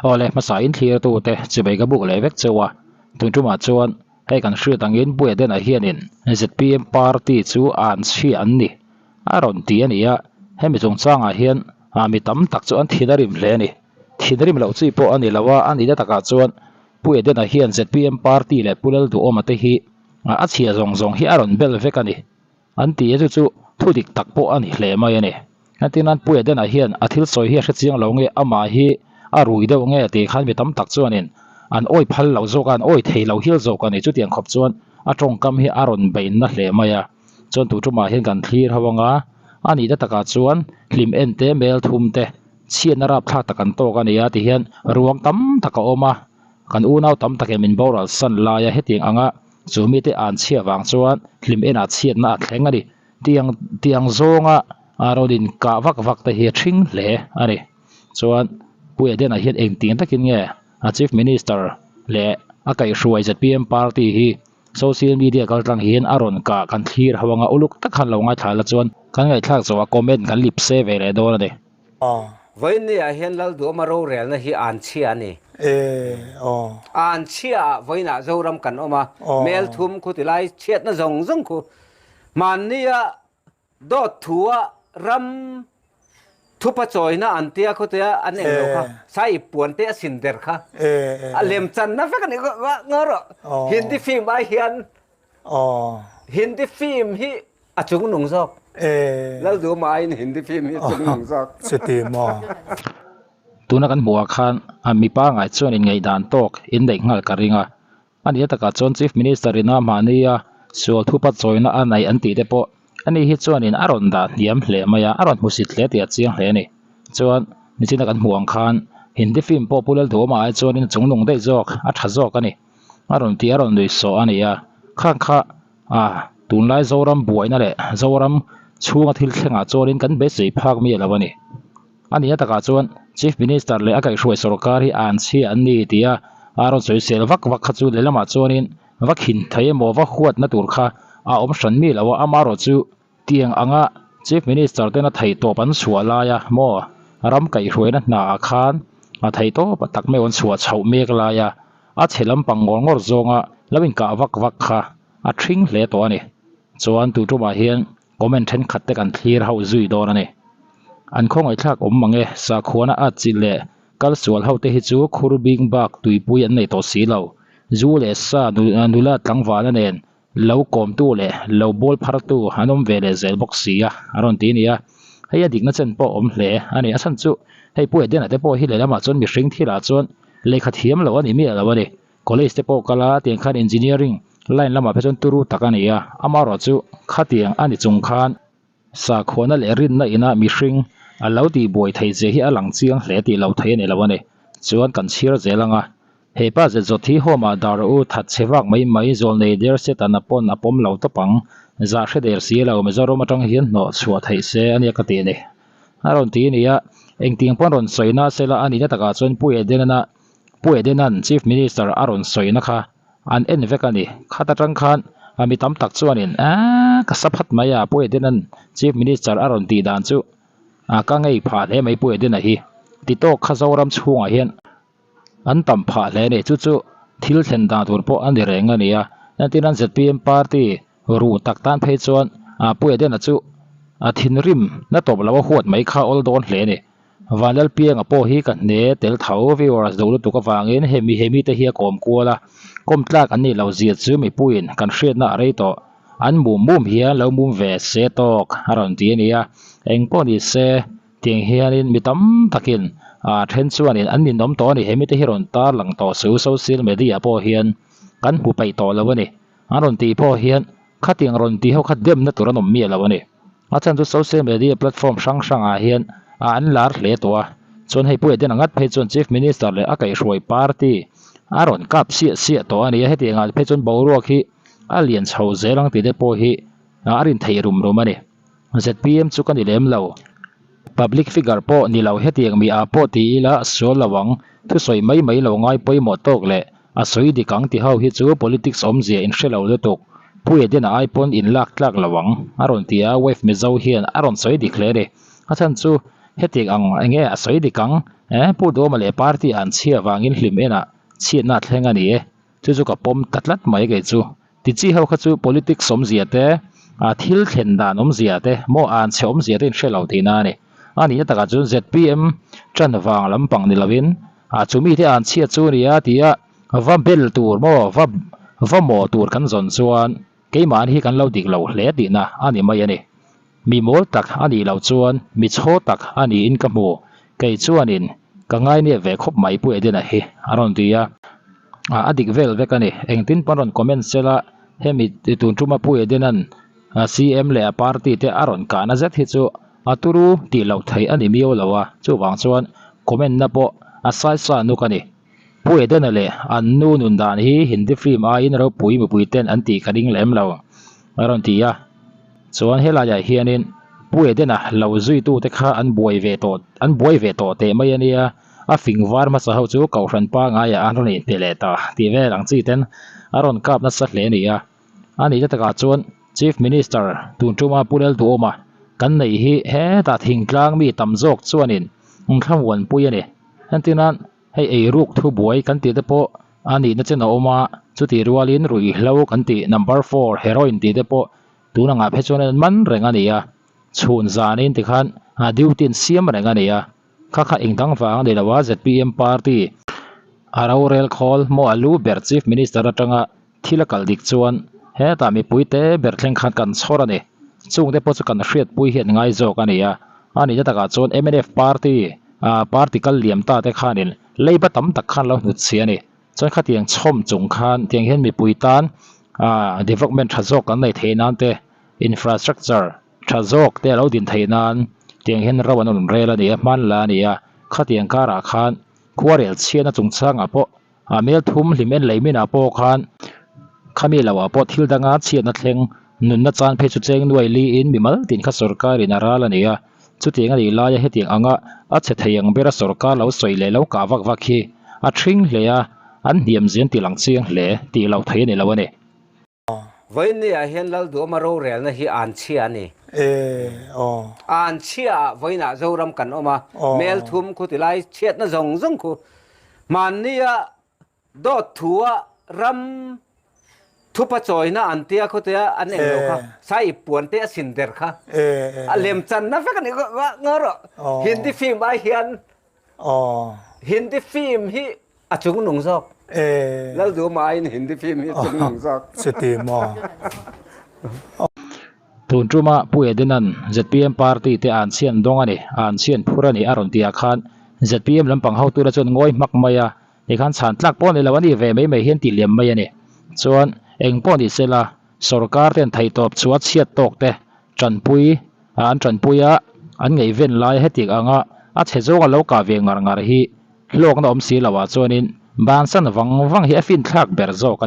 Awle hmasa in thlir tute chibai ka buk leh vek cheu a, tun tumah chuan hei kan hriat angin Pu Edena hianin zpm party chu an chhia an ni a rawn ti a ni a, hemi chungchangah hian mi tam tak chu an thin a rim hle a ni. Thin rim loh chi pawh a ni lo a, a nihna takah chuan Pu Edena hian zpm party leh Pu Lalduhawma te hi a chhia zawng zawng hi a rawn bel vek a ni. An ti a chu chu thu dik tak pawh a ni hle mai a ni. Entirnan Pu Edena hian a thil sawi hi a hre chiang lo nge amah hi a rui deuh nge tih khan mi tam tak chuanin an awi phal lo zawk a, an awi thei lo hial zawk a ni. Chutiang khawp chuan a tawngkam hi a rawn bein na hle mai a. Chuan tu tumah hian kan thlir ho anga a nihna takah chuan hlim en te mel thum te chhiatna rapthlak tak an tawk a ni a ti hian ruang tam tak a awm a, kan unau tam takin min boral san lai a hetiang anga Chu mite an chhiah vang chuan hlim enah chhiatna a thleng a ni. Tiang tiang zawnga rawn inkah vak vak te hi a ṭhing hle a ni. Chuan Pu Edena hian engtin takin nge a Chief Minister leh a kaihhruai zpm party hi social media kaltlang hian a rawn kah kan thlir ho anga uluk tak khan lo ngaithla la chuan kan ngaihthlak zawh a comment kan lip se ve leh dawn a ni. Vawiinniah hian Lalduhawma rorelna hi an chhia a ni. An chhiaah vawiinah Zoram kan awm a, Melthum khu tilai chhiatna zawng zawng khu hmannia dawt thua ram thupa chawina an tia khu tia an eng lo kha sai puan te a sin der kha a lemchanna vek a ni ngaw rawh. Hindi film ai hian Hindi film hi A chung nung zawk. Lalduma aiin Hindi film hi a chung nung zawk. Chuti maw? Tuna kan hmuh ah khan a mi pangai chuan inngaihdan tawk inneih nghal ka ring a. A nia takah chuan Chief Minister ina mahnia sual thupa chawina a nei an tih te pawh ani hi chuanin a rawn dah hniam hle mai a, a rawn hmusit hle tih a chiang hle a ni. Chuan nichina kan hmuh ang khan Hindi film pawh Pu Lalduhawma ai chuanin a chung nung daih zawk, a tha zawk a ni. A rawn ti a rawn nuih sawh a ni a, khang kha A, tunlai Zoram buaina leh Zoram chhunga thil thlengah chuanin kan beisei phak mi a lo a ni. A nihna takah chuan Chief Minister leh a kaihhruai sorkar hi an chhia an ni tia a rawn sawisel vak vak kha chu lehlamah chuanin va khin thei emaw va huatna tur kha a awm hran mi lo a, amaherawh chu tiang anga Chief Minister tena theihtawp an chhuah laia maw ram kaihhruaina hnaah khan a theihtawp tak meuh an chhuah chhoh mek laia A chhe lampang ngawr ngawr zawnga lo inkah vak vak kha a ṭhing hle tawh a ni. Chuan tu ṭumah hian comment ṭhenkhat te kan thlir hauh zui dawn a ni. An khawngaihthlak awm mang e, sakhuana at chilh leh kal sual ho te hi chu khur bing bak tuipui an nei tawh si lo. Zu leh sa nula tlangvala nen lo kawmtu leh lo bawl phartu an awm ve leh zel bawk si a, a rawn ti a ni a. Hei a dikna chen pawh a awm hle a ni. A chhan chu hei Pu Edena te pawh hi lehlamah chuan mihring thilah chuan lehkha thiam loh a ni miah lo a ni. College te pawh kal a, tiang khan engineering line lamah phei chuan turu tak a ni a, amaherawh chu khatiang a ni chung khan Sakhuana leh rinna ina mihring a lo tihbuai thei che hi a lang chiang hle tih lo thei a ni lo a ni. Chuan kan chhiar zel ang a, he pa zet zawt hi home ah dar u that chhe vak mai mai zawl nei der Satan a pawn a pawm lo tawp ang, zah hre der si lo Mizoram atang hian hnawh chhuah theih se a nia ka ti a ni. A rawn ti a ni a, engtiang pawn rawn sawi na sela a nihna takah chuan Pu Edena Pu Edena'n Chief Minister a rawn sawina kha An en vek a ni. Khat atang khan mi tam tak chuanin aaa ka sa phat mai a, Pu Edena'n Chief Minister a rawn tih dan chu ka ngei phah hle mai Pu Edena hi. Ti tawk kha Zoram chhungah hian an tam phah hle a ni. Chu chu thil thlen dan tur pawh a ni reng a ni a. Entirnan zpm party ruh tak tan phei chuan Pu Edena chu a thinrim na tawp lo a huat mai kha awl dawn hle a ni. Vanlalpianga pawh hi ka hne tel tho viewers duh lutuk avangin hemi hemi te hi a kawm kual a, kawm tlak an nih loh zia chu mipuiin kan hriatna a rei tawh. An mum mum hian lo mum ve se tawk a rawn ti a ni a, eng pawh ni se tiang hianin mi tam takin ah then chuanin an ninawm tawh a ni hemi te hi rawn tarlang tawh su social media pawh hian kan hmu peih tawh lo a ni. An rawn tih pawh hian khatiang rawn tih ho kha demna tur an awm miah lo a ni. A chhan chu social media platform hrang hrangah hian a an lar hle tawh a, chuan hei Pu Edena ngat phei chuan Chief Minister leh a kaihhruai party a rawn kap siah siah tawh a ni a, hetiang ah phei chuan boruak hi a lian chho zel ang tih te pawh hi a rin theih rum rum a ni. Zpm chu ka ni lem lo. Public figure pawh ni lo hetiang mi ah pawh ti ila a sual lo ang, thusawi mai mai lo ngai pawimawh tawk leh a sawi dik ang ti ho hi chu politics awmzia in hre lo lutuk. Pu Edena ai pawn in lak tlak lo ang a rawn ti a, Wave Mizo hian a rawn sawi dik hle a ni. A chhan chu hetiang ang enge a sawi dik ang? Eh, Pu Duhawma leh party an chhia vangin hlim enah chhiatna a thleng a ni e. Chu chu ka pawm ta tlat mai kei chu. Ti chi ho kha chu politics awmzia te, a thil thlen dan awmzia te, maw an chhe awmzia te in hre lo tihna a ni. A nihna takah chuan zpm tan vang lampang ni lovin a chu mite an chhia chu a nia tia va bel tur maw va va maw tur kan zawn chuan keimahni hi kan lo dik lo hle tihna a ni mai a ni. Mi mawl tak a nih loh chuan mi chhaw tak a niin ka hmu. Kei chuanin ka ngainep ve khawp mai Pu Edena hi a rawn ti a. A dik vel vek a ni. Engtin pawn rawn comment sela hemi tun tuma Pu Edena'n CM leh a party te a rawn kahna zet hi chu a turu tih loh theih a ni miau lo a. Chuvang chuan comment na pawh a saisa nuk a ni. Pu Edena leh an nu nun dan hi Hindi film aiin ropui mipui ten an tih ka ring lem lo a rawn ti a. Chuan helaiah hianin Pu Edena lo zuitute kha an buai ve tawh an buai ve tawh teh mai a nia, a fing var hmasa ho chu Kohhran pangaiah an rawn inpe leh ta tih vel ang chi ten a rawn kap nasa hle a ni a. A nihna takah chuan Chief Minister tun tuma Pu Lalduhawma kan neih hi hetah thingtlang mi tam zawk chuanin thlamuanpui a ni. Entirnan Hei eiruk thubuai kan tih te pawh a nihna chen a awm a, chutih rualin ruihhlo kan tih number four heroin tih te pawh tun angah phei chuan an man reng a ni a, chhun zanin tikhan duty an siam reng a ni a, kha kha engdang vang a ni lo a, zpm party a rorel khawl maw a lu ber chief minister atanga Thil a kal dik chuan hetah mipui te ber thleng khan kan chhawr a ni. Chungte pawh chu kan hriatpui hian ngai zawk a ni a. A nihna takah chuan mnf party ah party kal liam ta te khanin leiba tam tak khan lo hnut chhi a ni. Chuan khatiang chhawm chung khan tiang hian mipui tan ah development tha zawk kan nei theih nan te infrastructure tha zawk te a lo din theih nan tiang hian ro an rawn rel a ni a, hman la a ni a. Khatiang karah khan khuarel chhiatna chungchangah pawh A mel thum hlim en lei minah pawh khan khami loah pawh thil danga chhiatna thleng nunna chan phei chu cheng nuai liin mimal tin kha sorkarin a ral a ni a. Chutiang a nih laia hetiang anga a chhe thei ang bera sorkar lo sawi leh lo kah vak vak hi a thring hle a, an hniam zian ti lang chiang hle tih loh thei a ni lo a ni. Vawiinniah hian Lalduhawma rorelna hi an chhia a ni. An chhiaah vawiinah Zoram kan awm a, mel thum khu tilai chhiatna zawng zawng khu hmannia dawt thua ram thupa chawina an tia khutia an eng lo kha sai ip puan te a sin der kha a lemchanna vek a ni ngaw rawh. Hindi film ai hian Hindi film hi A chung nung zawk. Lalduhma aiin Hindi film hi a chung nung zawk. Chuti maw? Tun tuma Pu Edena'n zpm party te an chhian dawng a ni, an chhian phur a ni a rawn tihah khan zpm lampang hotute chuan ngawi hmak mai a, tikhan chhan tlak pawh ni lo a ni ve mai mai hian tih liam mai a ni. Chuan eng pawh ni sela sorkar ten theihtawp chu a chhiat tawk te tanpui an tanpui a, an ngaihven lai hetiang anga a chhe zawng a lo kah ve ngar ngar hi hlawkna awm si loh ah chuanin bansan vang vang hi a finthlak ber zawk a ni.